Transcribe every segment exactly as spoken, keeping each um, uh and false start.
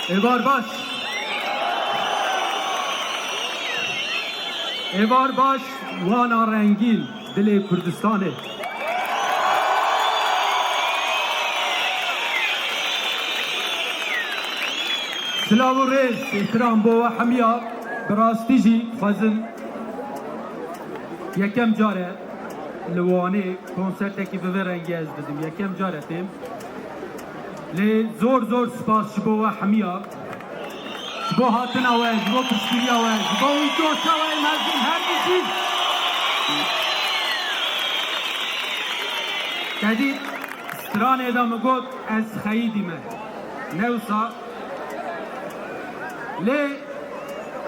Êvar baş. Êvar baş, wana rengîn, dilê Kurdistanê. Silav û rêz, îhtiram bo we hemiya, bi rastî jî xwezin yekem car e li Wanê konsertekî bi vê rengî ez didim. Yekem car e têm. Lê zor zor spas ji bo we hemiya. Ji bo hatina we, ji bo piştgiriya we, ji bo wî coşa we mezin her bijî. Te dît stranê de min got ez xeyidî me. Ne wisa. Lê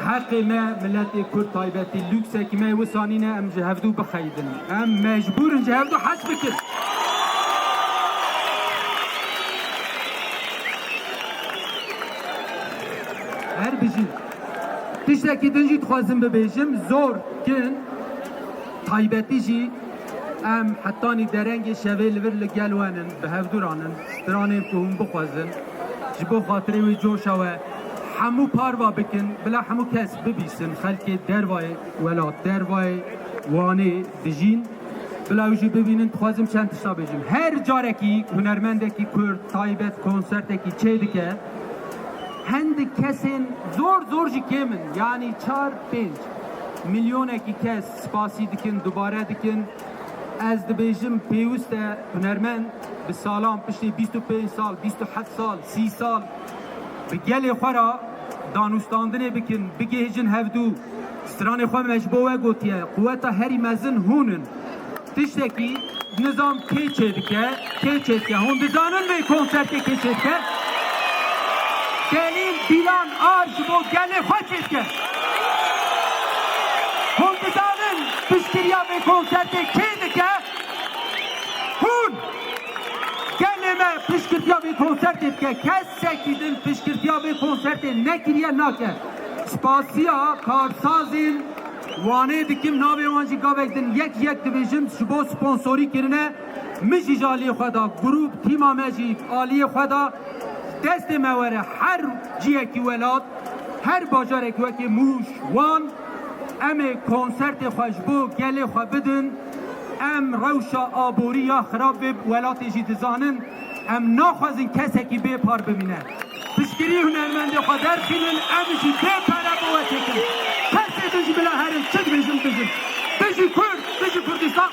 heqê me, miletê Kurd taybetî, lûksekî me wisa nîne, em ji hevdû bixeyidin. Em mecbûr in ji hevdû hez bikin. Her bijî. Tiştekî din jî dixwazim bibêjim, zor kin, taybetî jî em hetanî derengê şevê li vir li gel we nin, bi hevdû re nin, stranên ku hûn bixwazin, ji bo xatirê wê coşa we hemû parva bikin, bila hemû kes bibîsin, xelkê dervayê welat, dervayê Wanê dijîn, bila wî jî bibînin, dixwazim çend tişta bêjim. Her carekî hunermendekî Kurd taybet konsertekî çêdike, hindik kesên zor zor jî kêm in, yanî çar pênc milyonekî kes spasî dikin, dubare dikin. Ez dibêjim, pêwist e hunermend bi salan, piştê bîst û pênc sal, bîst û heft sal, sî sal bi gelê xwe re danûstandinê bikin, bigihêjin hevdû. Stranê xwe me ji bo we gotiye, quweta herî mezin hûn in. Tiştekî nizam kê çêdike, kê çêdike. Hûn dizanin vê konsertê kê çêdike? Delîl, Dîlan Ar ji bo gelê xwe çêdike. Hûn dizanin piştgiriya vê konsertê kê dike? Hûn! Gelê me piştgiriya vê konsertê dike. Kesekî din piştgiriya vê konsertê nekiriye nake. Spasiya karsazên Wanê dikim, navê wan jî gavek din yek yek dibêjim, ji bo sponsorî kirine. Min jî ji aliyê xwe de, grûp, tîma me jî aliyê xwe de, destê me were her ciyekî welat, her bajarek wekî Mûş, Wan, em ê konsertê xwe ji bo gelê xwe bidin. Em rewşa aborî ya xirab vê welatê jî dizanin. Em naxwazin kesekî bê par bimîne. Piştgirî hunermendê xwe derxînin, em jî bê pere bo we têkin. Kesê din jî bila herin, çi dibêjin bijin. Bijî Kurd, bijî Kurdistan.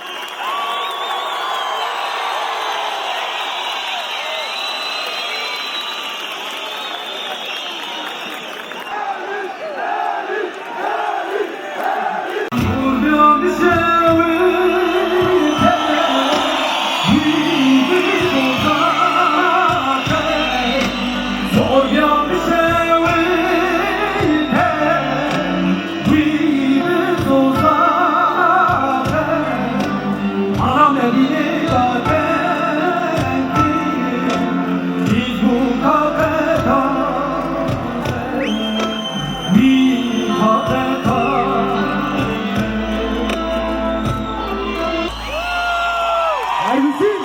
Her bijîn!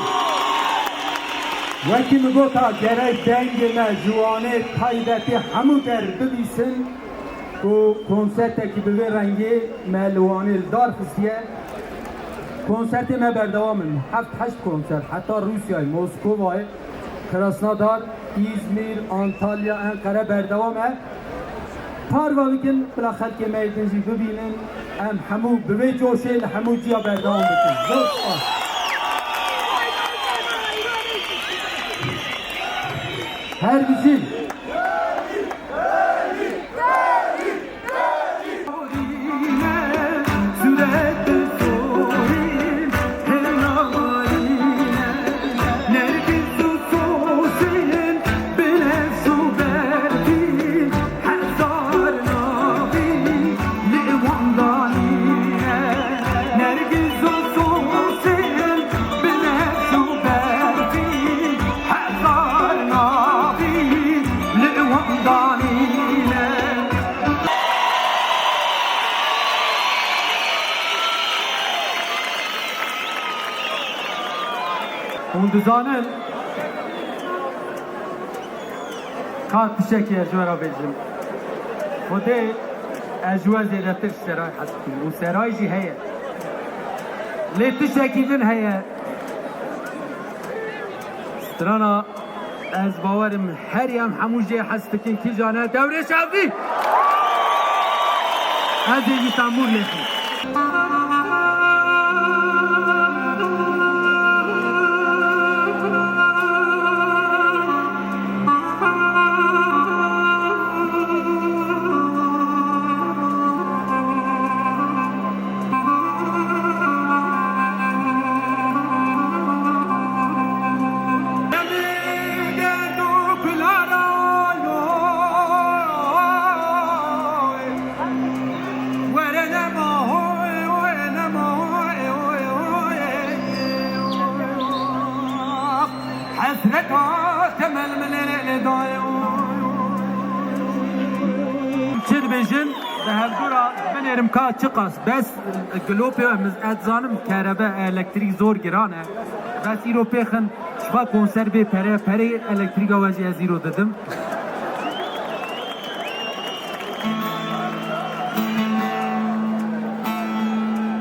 Wekî min gota, gerek dengê me ji Wanê taybetî hemû der bibîsin ku konsertekî bi vê rengê me li Wanê li dar xistiye. Konsertê me berdewam in. Heft heşt konser, heta Rûsyayê, Moskovayê, Krasnodar, Îzmîr, Antalya, Enqere berdewam e. Parve bikin, bila xelkê me yê din jî bibînin. Em hemû bi vê coşê li hemû ciya berdewam bikin. Zor spas. Her bijîn. Hûn dizanin, Ka tiştekî ez ji we re bêjim. Xwedê ez ji we zêdetir ji Seray hez dikim û Seray jî heye. Lê tiştekî din heye. Strana ez bawerim her yem hemû jê hez dikin kîjan e, Dewrêş Evdî. Ez ê ji tembûr lêxim. Hesreta temel min lê lê daye. Çi dibêjin? Bi hevdû re binêrim ka çiqas. Bes gilopê em ez dizanim kerebe, elektrîk zor giran e. Bes îro pêxin şifa konser bê pere, perê elektrîka we jî ez îro didim.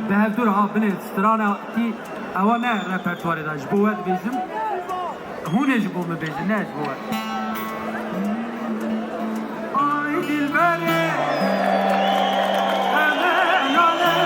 Bi hevdû re ha binê strana kî ewa ne repertuarê de ji bo we dibêjim. Hûn ê ji bo min bêjin, ne ji bo we. Ay dilberê, hemen ale.